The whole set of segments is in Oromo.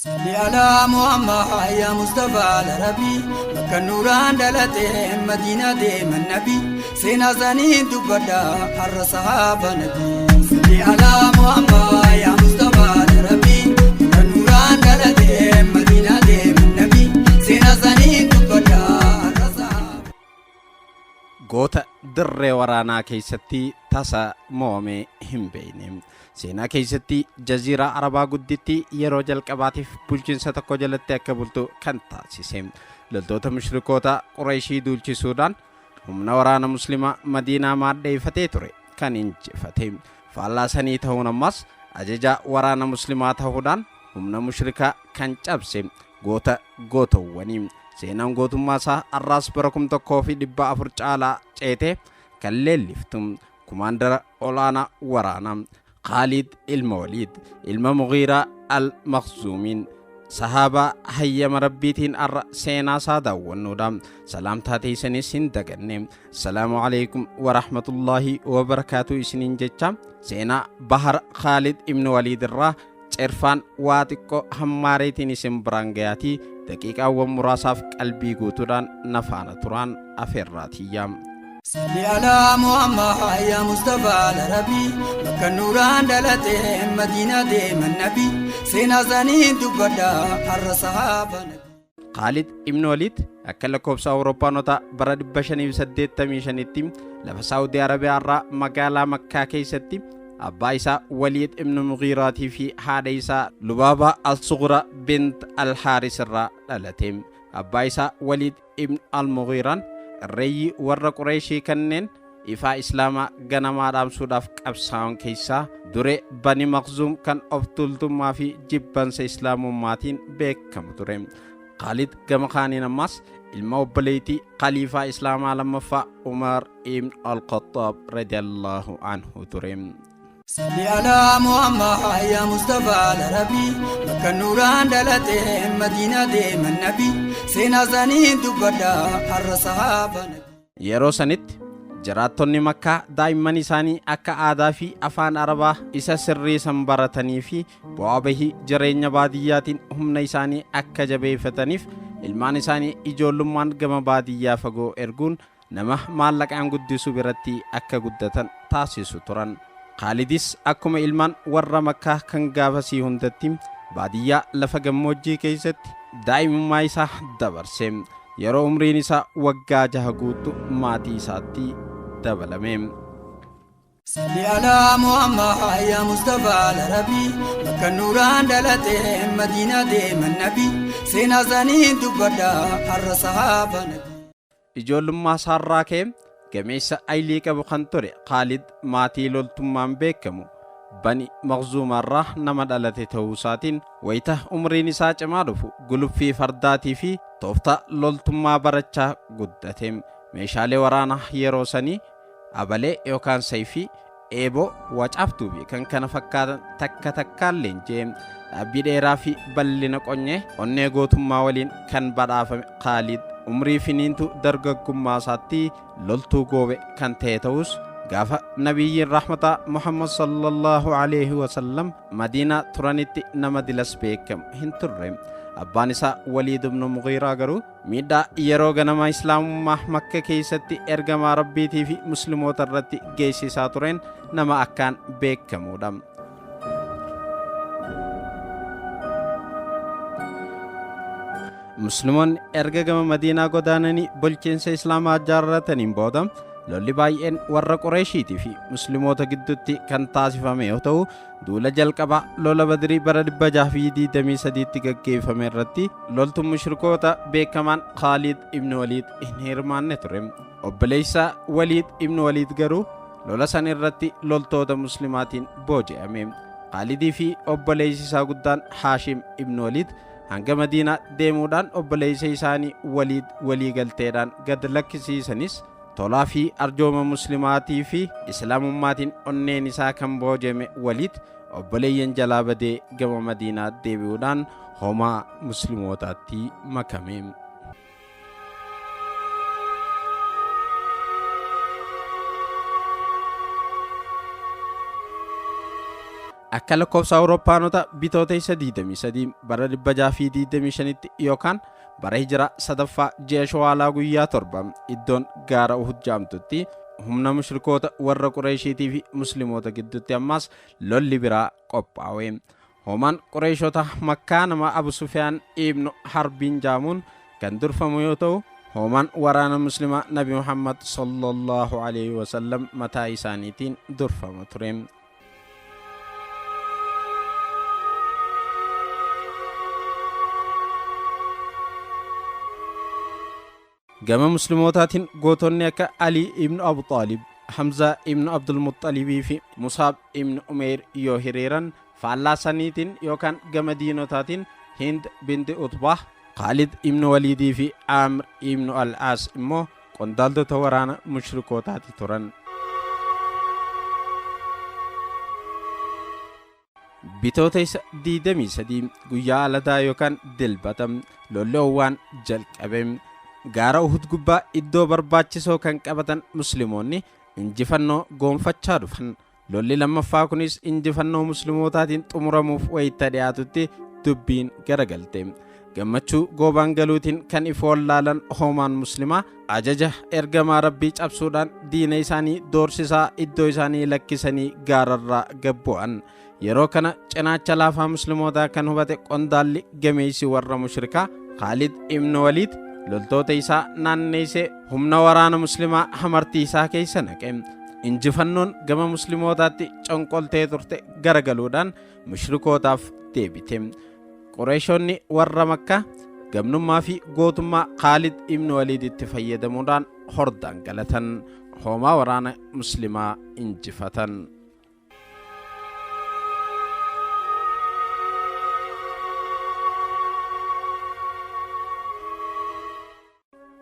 Salli alaa Muhammad yaa Mustafaa Arabii, bakka nuuraan dhalate Madiinaa deeman nabi, seenaa isaanii dubbadha har'a sahaaba nabi. Salli alaa Muhammad yaa Mustafaa Arabii, bakka nuuraan dhalate Madiinaa deeman nabi, seenaa isaanii dubbadha har'a sahaaba. Goota dirree waraanaa keessatti tasa mo'amee hin beekne. Seenaa keessatti jaziiraa Arabaa gudditti yeroo jalqabaatiif bulchiinsa tokko jalatti akka bultu kan taasise. Loltoota mushrikoota Qureeshii duulchisuudhaan humna waraana Muslimaa Madiinaa maadheeffatee ture kan injifate. Faallaa sanii ta'uun ammas ajajaa waraana Muslimaa ta'uudhaan humna mushrikaa kan cabse goota gootowwanii. Seenaan gootummaa isaa har'aas bara 1400 caalaa ceetee kan leelliftu kumaandara olaanaa waraanaa Khaalid ilma Waliid ilma Mughiiraa al-Makhzuumiin sahaabaa hayyama Rabbiitiin har'a seenaa isaa daawwannuudha. Salaamtaa teessanis hin daganne. Assalaamu alaikum wa rahmatullaahi wa barakaatu isiniin jecha seenaa Bahar Khaalid ibn Waliid irraa cirfaan waa xiqqoo hammaareetiin isin biraan gayaatii daqiiqaawwan muraasaaf qalbii guutuudhaan na faana turaan afeerraatiyya. Salli alaa Muhammad yaa Mustafaa Arabii, bakka nuuraan dhalate Madiinaa deeman nabi, seenaa isaanii dubbadha har'a sahaaba nabi. Khaalid ibn Waliid akka lakkoofsa Awurooppaanota bara 585tti lafa Saawudii Arabiyaa irraa magaalaa Makkaa keessatti abbaa isaa Waliid ibn Mughiiraatii fi haadha isaa Lubaabaa al-Sughra bint al-Haaris irraa dhalate. Abbaa isaa Waliid ibn al-Mughiiraan irreeyyii warra Qureeshii kanneen ifaa Islaamaa ganamaa dhaamsuudhaaf qabsaa'an keessaa duree Bani Makhzuum kan of tuultummaa fi jibbansa Islaamummaatiin beekamu ture. Khaalid gama kaaniin ammaas ilma obboleettii khaliifaa Islaamaa lammaffaa Umar ibn al-Khattaab radiyallahu anhu ture. Salli alaa Muhammad yaa Mustafaa Arabii, bakka nuuraan dhalate Madiinaa deeman nabi, seenaa isaanii dubbadha har'a sahaaba nabi. Yeroo sanitti jiraattonni Makkaa daa'imman isaanii akka aadaa fi afaan Arabaa isa sirrii san baratanii fi bu'aa bahii jireenya baadiyyaatiin humna isaanii akka jabeeffataniif ilmaan isaanii ijoollummaan gama baadiyyaa fagoo erguun nama maallaqaan guddisuu biratti akka guddatan taasisu turan. Khaalidis akkuma ilmaan warra Makkaa kan gaafasii hundatti baadiyyaa lafa gammoojjii keessatti daa'imummaa isaa dabarse. Yeroo umriin isaa waggaa 6 guuttu maatii isaatti dabalame. Salli alaa Muhammad yaa Mustafaa Arabii, bakka nuuraan dhalate Madiinaa deeman nabi, seenaa isaanii dubbadha har'a sahaaba nabi. Ijoollummaa isaarraa ka'ee gameessa aylii qabu kan ture Khaalid maatii loltummaan beekamu Bani Makhzuumaarraa nama dhalate ta'uu isaatiin wayita umriin isaa cimaa dhufu guluffii fardaatii fi tooftaa loltummaa barachaa guddate. Meeshaalee waraanaa yeroo sanii abalee yookaan sayfii, eeboo, wacaaftuu fi kan kana fakkaatan takka takkaan leenji'e. Dhaabbii dheeraa fi bal'ina qonyee onnee gootummaa waliin kan badhaafame Khaalid umrii finiintuu dargaggummaa isaatti loltuu goobe kan ta'e ta'us gaafa nabiyyiin rahmataa Muhammad sallallahu alaihi wasallam Madiinaa turanitti nama dilas beekamu hin turre. Abbaan isaa Waliid ibn Mughiiraa garuu miidhaa yeroo ganama Islaamummaa Makka keessatti ergamaa Rabbiitii fi Musliimoota irratti geessisaa tureen nama akkaan beekamuudha. Musliimoonni erga gama Madiinaa godaananii bulchiinsa Islaamaa jaarrataniin booda lolli baay'een warra Qureeshiitii fi Musliimoota gidduutti kan taasifame yoo ta'u, duula jalqabaa lola Badrii bara 623tti gaggeeffame irratti loltuun mushrikoota beekamaan Khaalid ibn Waliid hin hirmaanne ture. Obboleessa Waliid ibn Waliid garuu lola san irratti loltoota Muslimaatiin booji'ame. Khaalidii fi obboleessi isaa guddaan Haashim ibn Waliid hanga Madiinaa deemuudhaan obboleessa isaanii Waliid walii galteedhaan gad lakkisiisanis tolaa fi arjooma Muslimaatii fi Islaamummaatiin onneen isaa kan boojeme Waliid obboleeyyan jalaa badee gama Madiinaa deebi'uudhaan homaa Muslimootaatti makame. Akka lakkoofsa Awurooppaanota Bitootessa 23 bara 625tti yookaan bara Hijiraa sadaffaa ji'a Shawaalaa guyyaa 7 iddoon gaara Uhud jedhamtutti humna mushrikoota warra Qureeshiitii fi Muslimoota gidduutti ammaas lolli biraa qophaawe. Hoomaan Qureeshota Makkaa nama Abu Sufyaan ibnu Harbiin jaamuun kan durfamu yoo ta'u, hoomaan waraana Muslimaa Nabi Muhammad sallallahu alaihi wasallam mataa isaaniitiin durfama ture. Gama Musliimootaatiin gootonni akka Alii ibn Abu Xaalib, Hamzaa ibn Abdul Muxxalibii fi Musaab ibn Umeyr yoo hiriiran, faallaa saniitiin yookaan gama diinotaatiin Hind binti Utbaah, Khaalid ibn Waliidii fi Amr ibn Al-Aas immoo qondaaltota waraana mushrikootaati turan. Bitootessa 23 guyyaa aladaa yookaan Dilbata lolli owwaan jalqabe. Gaara Uhud gubbaa iddoo barbaachisoo kan qabatan Musliimoonni injifannoo goonfachaa dhufan. Lolli lammaffaa kunis injifannoo Musliimootaatiin xumuramuuf wayita dhiyaatutti dubbiin garagalte. Gammachuu goobaan galuutiin kan if wallaalan hoomaan Muslimaa ajaja ergamaa Rabbii cabsuudhaan diina isaanii doorsisaa iddoo isaanii lakkisanii gaararraa gad bu'an. Yeroo kana cinaacha laafaa Muslimootaa kan hubate qondaalli gameessi warra mushrikaa Khaalid ibn Waliid loltoota isaa naanneessee humna waraana Muslimaa hamartii isaa keessa naqe. Injifannoon gama Muslimootaatti conqoltee turte garagaluudhaan mushrikootaaf deebite. Qureeshonni warra Makkaa gamnummaa fi gootummaa Khaalid ibn Waliiditti fayyadamuudhaan hordaan galatan. Hoomaa waraana Muslimaa injifatan.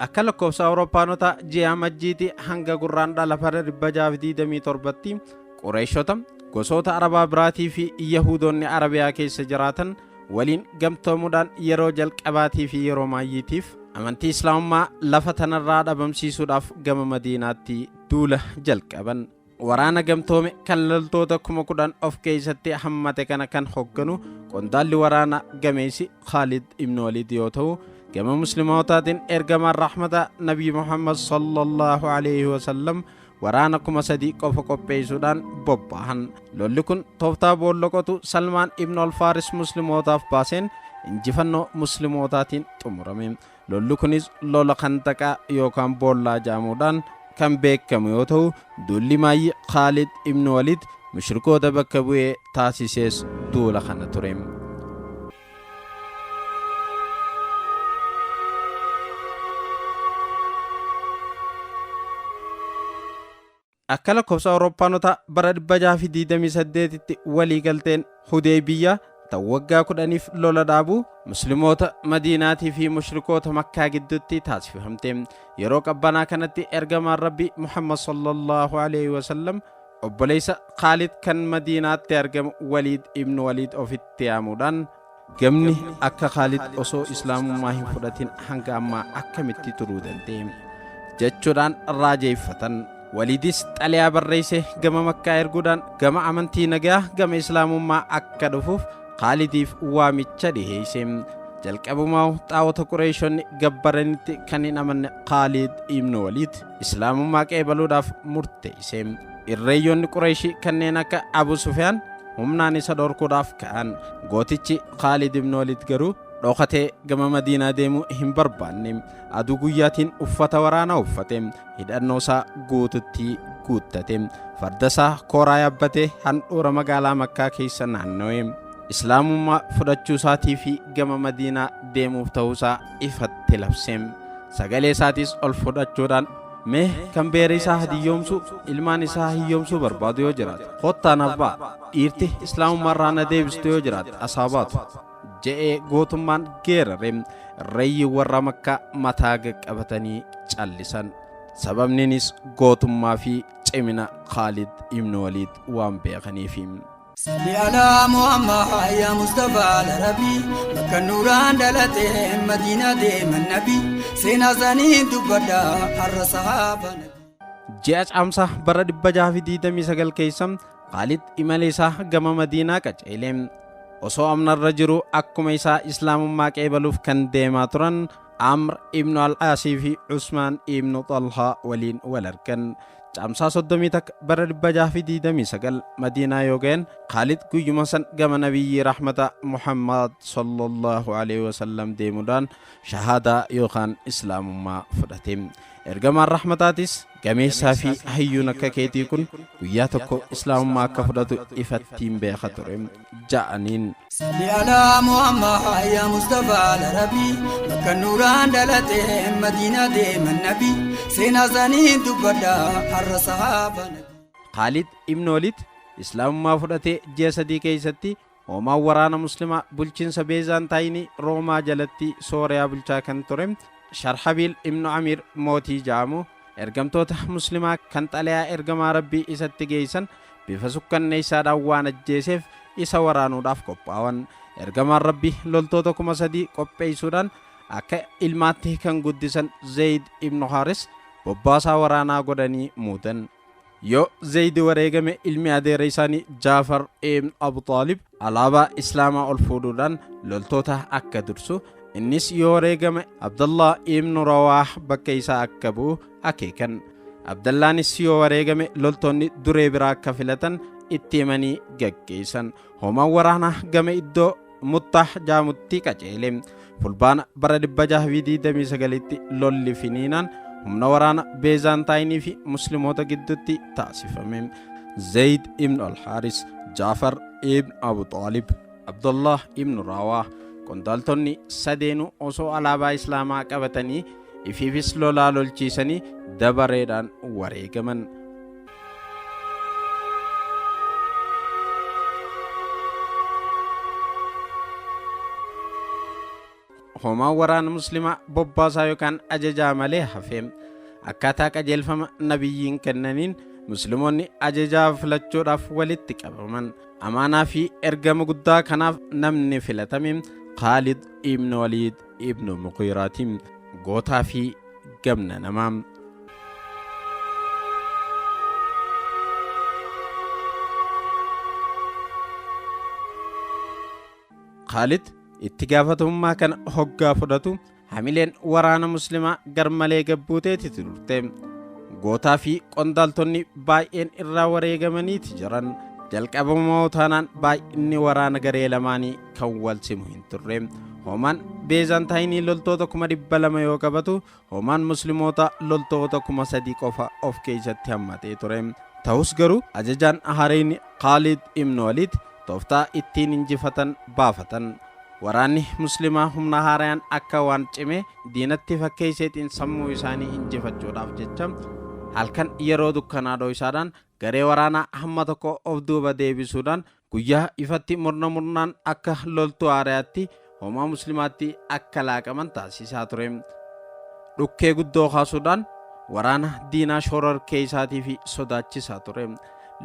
Akka lakkoofsa Awurooppaanota ji'a Amajjiitii hanga Gurraandhala bara 627tti Qureeshota, gosoota Arabaa biraatii fi Yahuudonni Arabiyaa keessa jiraatan waliin gamtoomuudhaan yeroo jalqabaatii fi yeroo maayyiitiif amantii Islaamummaa lafa tanarraa dhabamsiisuudhaaf gama Madiinaatti duula jalqaban. Waraana gamtoome kan loltoota 10,000 of keessatti hammate kana kan hogganu qondaalli waraana gameessi Khaalid ibn Waliid yoo ta'u, gama Musliimootaatiin ergamaan rahmata Nabii Muhammad sallallahu alaihi wasallam waraana 3,000 qofa qopheessuudhaan bobba'an. Lolli kun tooftaa boolla qotu Salmaan ibn al-Faaris Muslimootaaf baaseen injifannoo Musliimootaatiin xumurame. Lolli kunis lola Khandaqaa yookaan boollaa jedhamuudhaan kan beekamu yoo ta'u, duulli maayyii Khaalid ibn Waliid mushrikoota bakka bu'ee taasisees duula kana ture. Akka lakkoofsa Awurooppaanotaa bara 628tti walii galteen Hudeeybiyyaa tan waggaa 10f lola dhaabuu Muslimoota Madiinaatii fi mushrikoota Makkaa gidduutti taasifamte. Yeroo qabbanaa kanatti ergamaan Rabbii Muhammad sallallahu alaihi wasallam obboleessa Khaalid kan Madiinaatti argamu Waliid ibn Waliid ofitti yaamuudhaan gamni akka Khaalid osoo Islaamummaa hin fudhatin hanga ammaa akkamitti turuu danda'e? jechuudhaan raajeeffatan. Waliidis xalayaa barreessee gama Makkaa erguudhaan gama amantii nagayaa gama Islaamummaa akka dhufuuf Khaalidiif waamicha dhiheesse. Jalqabumaa xaawota Qureeshonni gabbaranitti kan hin amanne Khaalid ibn Waliid Islaamummaa qeebaluudhaaf murteesse. Irreeyyoonni Qureeshii kanneen akka Abu Sufyaan humnaan isa dhorkuudhaaf ka'an. Gootichi Khaalid ibn Waliid garuu dhokatee gama Madiinaa deemuu hin barbaanne. Aduu guyyaatiin uffata waraanaa uffate. Hidhannoo isaa guututti guuttate. Farda isaa kooraa yaabbatee handhuura magaalaa Makkaa keessa naanna'e. Islaamummaa fudhachuu isaatii fi gama Madiinaa deemuuf ta'uusaa ifatti labse. Sagalee isaatis ol fudhachuudhaan mee kan beera isaa hadiyyoomsuu ilmaan isaa hiyyoomsuu barbaadu yoo jiraate kottaa naaf ba'a dhiirti islaamummaa irraa na deebistu yoo jiraate asaa baatu je'ee gootummaan geerare. Reeyyi warra Makkaa mataa qaqqabatanii callisan. Sababniinis gootummaa fi cimina Khaalid ibn Waliid waan beekaniifi. Salli alaa Muhammad yaa Mustafa Larabi bakka nuuraan dhalate Madiinaa deeman nabi seenaa isaanii dubbadha har'a sahaaba nabi. Ji'a Caamsaa bara 629 keessa Khaalid imala isaa gama Madiinaa qaceele. Osoo amnarra jiru akkuma isaa Islaamummaa qeebaluuf kan deemaa turan Amr ibnu Al-Aasii fi Usmaan ibnu Xalhaa waliin wal argan. Caamsaa 31 bara 629 Madiinaa yoo gayan, Khaalid guyyuma san gama Nabiyyii Rahmata Muhammad sallallahu alaihi wasallam deemuudhaan shahaadaa yookaan Islaamummaa fudhate. Ergamaan Rahmataatis, gameessaa fi hayyuun akka keetii kun guyyaa tokko Islaamummaa akka fudhatu ifattiin beeka ture ja'aniin. Salli alaa Muhammad yaa Mustafa Larabi, bakka nuuraan dhalate Madiinaa deeman nabi, seenaa isaanii dubbadha har'a sahaaba nabi. Khaalid ibn Waliid Islaamummaa fudhatee ji'a 3 keessatti hoomaan waraana Muslimaa bulchiinsa Beezaantaayinii Roomaa jalatti Sooriyaa bulchaa kan ture Sharhabiil ibnu Amiir mootii ja'amu ergamtoota Muslimaa kan xalayaa ergamaa Rabbii isatti geeysan bifa sukkanneeysaadhaan waan ajjeeseef isa waraanuudhaaf qophaawan. Ergamaan Rabbii loltoota 3000 qopheeysuudhaan akka ilmaatti kan guddisan Zeeyd ibnu Haaris bobbaasaa waraanaa godhanii muudan. Yoo Zeeydi wareegame ilmi adeera isaanii Jaafar ibn Abu Xaalib alaabaa Islaamaa ol fuudhuudhaan loltoota akka dursu, innis yoo wareegame Abdallah ibn Rawaah bakka isaa akka bu'u akeekan. Abdallaanis yoo wareegame loltoonni duree biraa akka filatan itti himanii gaggeessan. Hoomaan waraanaa gama iddoo Muttaah jaamutti qaceele. Fulbaana bara 629tti lolli finiinaan humna waraana Beezaantaayinii fi Musliimoota gidduutti taasifame. Zayd ibn al-Haaris, Jaafar ibn Abu Xaalib, Abdullah ibn Rawaah qondaaltonni sadeenuu osoo alaabaa Islaamaa qabatanii ifiifis lolaa lolchiisanii dabareedhaan wareegaman. Hoomaan waraana Muslimaa bobbaasaa yookaan ajajaa malee hafe. Akkaataa qajeelfama nabiyyiin kennaniin Musliimoonni ajajaa filachuudhaaf walitti qabaman. Amaanaa fi ergama guddaa kanaaf namni filatame Khaalid ibn Waliid ibn Mughiiraati. Gootaa fi gamna namaa. Khaalid itti gaafatamummaa kana hoggaa fudhatu hamileen waraana Muslimaa garmalee gabbuuteeti turte. Gootaa fi qondaaltonni baay'een irraa wareegamaniiti jiran. Jalqabamoo taanaan baay'inni waraana garee lamaanii kan wal simu hin turre. Hoomaan Beezantaayinii loltoota 200,000 yoo qabatu, hoomaan Muslimootaa loltoota 3,000 qofa of keessatti hammatee ture. Ta'us garuu ajajaan haarayni Khaalid ibn Waliid tooftaa ittiin injifatan baafatan. Waraanni Muslimaa humna haarayaan akka waan cimee diinatti fakkeeyseetiin sammuu isaanii injifachuudhaaf jecha halkan yeroo dukkanaa dhoysaadhaan garee waraanaa hamma tokko of duuba deebisuudhaan guyyaa ifatti murna murnaan akka loltuu haarayaatti hoomaa Muslimaatti akka laaqaman taasisaa ture. Dhukkee guddoo kaasuudhaan waraana diinaa shororkeeysaatii fi sodaachisaa ture.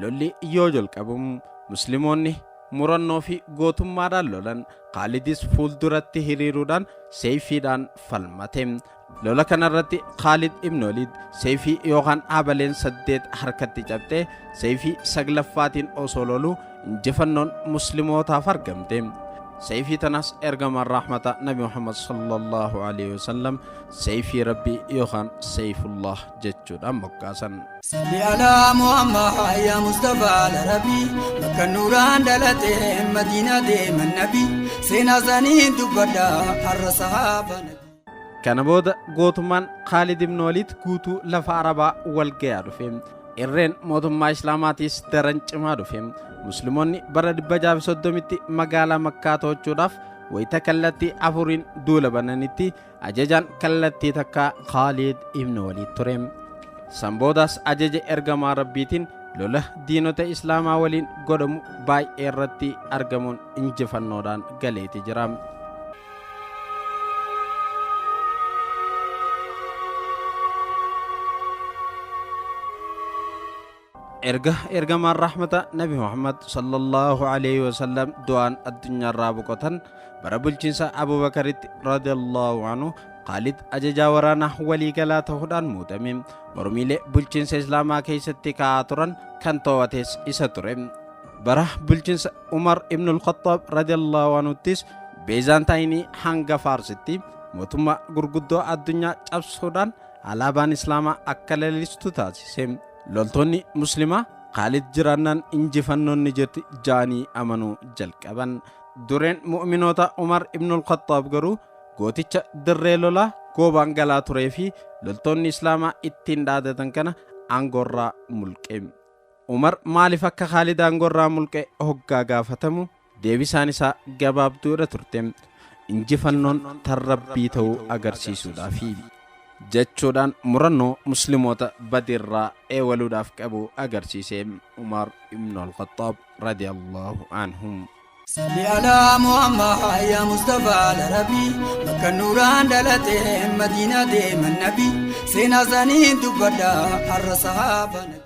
Lolli yoo jalqabamu Muslimoonni murannoo fi gootummaadhaan lolan. Khaalidis fuulduratti hiriiruudhaan seeyfiidhaan falmate. Lola kanarratti Khaalid ibn Waliid seeyfii yookaan habaleen 8 harkatti cabxee seeyfii 9ffaatiin osoo loluu injifannoon Muslimootaaf argamte. Seeyfii tanas ergamaan rahmata Nabi Muhammad sallallahu alaihi wasallam seeyfii Rabbii yookaan Seeyfullah jechuudhaan moggaasan. Salli alaa Muhammad yaa Mustafa Larabi, bakka nuuraan dhalate Madiinaa deeman nabi, seenaa isaanii dubbadha har'a sahaaba nabi. Kana booda gootummaan Khaalid ibn Waliid guutuu lafa Arabaa wal gayaa dhufe. Irreen mootummaa Islaamaatiis daran cimaa dhufe. Musliimoonni bara 630tti magaalaa Makkaa to'achuudhaaf wayita kallattii afuriin duula bananitti ajajaan kallattii takkaa Khaalid ibn Waliid ture. San boodaas ajaja ergamaa Rabbiitiin lola diinota Islaamaa waliin godhamu baay'ee irratti argamuun injifannoodhaan galeeti jira. Erga ergamaan rahmata Nabi Muhammad sallallahu alaihi wasallam du'aan addunyaarraa boqotan bara bulchiinsa Abubakaritti radiyallahu anhu Khaalid ajajaa waraanaa waliigalaa ta'uudhaan muudame. Mormiilee bulchiinsa Islaamaa keessatti ka'aa turan kan to'ates isa ture. Bara bulchiinsa Umar ibnul Khattaab radiyallahu anhuttis Beezaantaayinii hanga Faarsitti mootummaa gurguddoo addunyaa cabsuudhaan alaabaan Islaamaa akka lalistu taasise. Loltoonni Muslimaa Khaalid jiraannaan injifannoon ni jirti ja'anii amanuu jalqaban. Dureen mu'minoota Umar ibnul Khattaab garuu gooticha dirree lolaa goobaan galaa turee fi loltoonni Islaamaa ittiin dhaadatan kana aangoorraa mulqe. Umar maaliif akka Khaalid aangoorraa mulqe hoggaa gaafatamu deebisaan isaa gabaabduudha turte. Injifannoon tan Rabbii ta'uu agarsiisuudhaafi jechuudhaan murannoo musliimoota badiirraa eewaluudhaaf qabu agarsiise Umar ibn al-Khattaab radiyallahu anhum. Salli alaa Muhammad yaa Mustafa Arabii, bakka nuuraan dhalate Madiinaa deeman nabi, seenaa isaanii dubbadha har'a sahaaba nabi.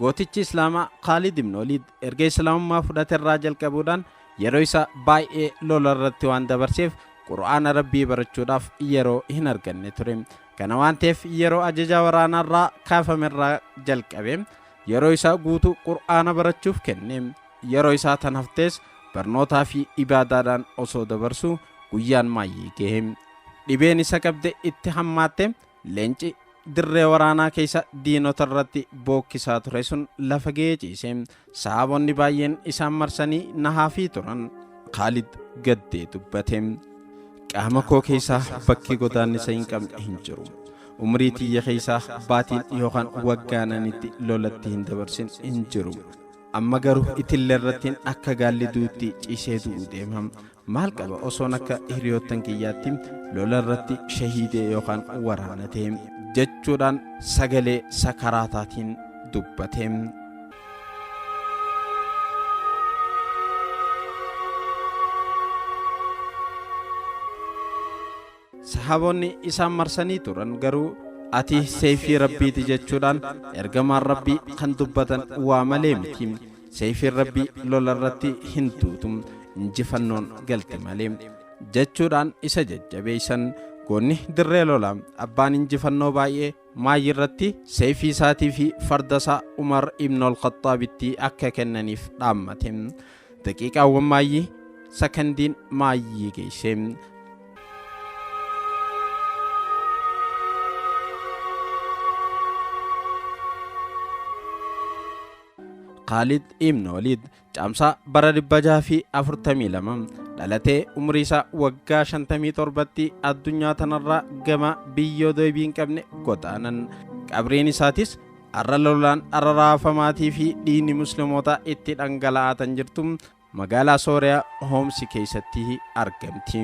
Gootichi Islaamaa Khaalid ibn Waliid erga Islaamummaa fudhate irraa jalqabuudhaan yeroo isaa baay'ee lola irratti waan dabarseef Qur'aana Rabbii barachuudhaaf yeroo hin arganne ture. Kana waan ta'eef yeroo ajajaa waraanaa irraa kaafame irraa jalqabee yeroo isaa guutuu Qur'aana barachuuf kenne. Yeroo isaa tan haftees barnootaa fi ibaadaadhaan osoo dabarsuu guyyaan maayyii gahe. Dhibeen isa qabde itti hammaatte. Leenci dirree waraanaa keessa diinota irratti bookkisaa ture sun lafa ga'ee ciise. Sahaabonni baay'een isaan marsanii nahaafii turan. Khaalid gaddee dubbate. Qaama koo keessaa bakki godaannisa hin qabne hin jiru. Umrii tiyya keessaa baatiin yookaan waggaan ani itti lolatti hin dabarsin hin jiru. Amma garuu itillee irrattiin akka gaalli du'utti ciisee du'uu deema. Maal qaba osoon akka hiriyoottan kiyyaatti lola irratti shahiidee yookaan waraanatee jechuudhaan sagalee sakaraataatiin dubbate. Sahaabonni isaan marsanii turan garuu ati seeyfii Rabbiiti jechuudhaan ergamaan Rabbii kan dubbatan waa malee miti. Seeyfiin Rabbii lola irratti hin duutu, injifannoon galti malee jechuudhaan isa jajjabeessan. Goonni dirree lolaa abbaan injifannoo baay'ee maayii irratti seeyfii isaatii fi farda isaa Umar ibn al-Khaxxaabitti akka kennaniif dhaammate. Daqiiqaawwan maayyii sakandiin maayyii geesse. Khaalid ibn Waliid Caamsaa bara 642 dhalatee umrii isaa waggaa 57tti addunyaa tanarraa gama biyyoo deebii hin qabne godaanan. Qabriin isaatis arra lolaan araraafamaatii fi dhiigni muslimootaa itti dhangala'aa tan jirtu magaalaa Sooriyaa Hoomsi keessatti argamti.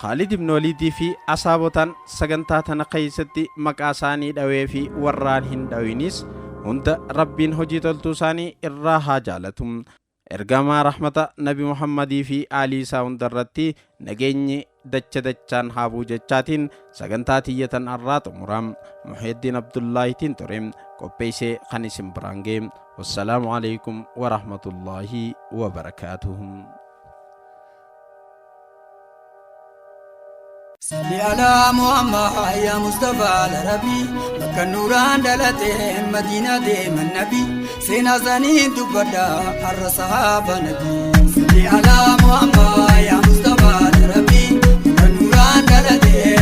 Khaalid ibn Waliidii fi asaabotaan sagantaa tana keessatti maqaa isaanii dhawee fi warraan hin dhawinis hunda Rabbiin hojii toltuu isaanii irraa haa jaalatu. Ergamaa rahmata Nabi Muhammadii fi aalii isaa hunda irratti nageenyi dacha dachaan haa bu'u jechaatiin sagantaa tiyya tan arraa xumura. Muhyiddin Abdullaahitiin ture qopheessee kan isin biraan ga'e. Wassalaamu alaikum warahmatullaahi wabarakaatuhu. Salli alaa Muhammad yaa Mustafa Arabii, bakka nuuraan dhalate Madiinaa deeman nabi, seenaa isaanii dubbadha har'a sahaaba nabi. Salli alaa Muhammad yaa Mustafa Arabii, bakka nuuraan dhalate.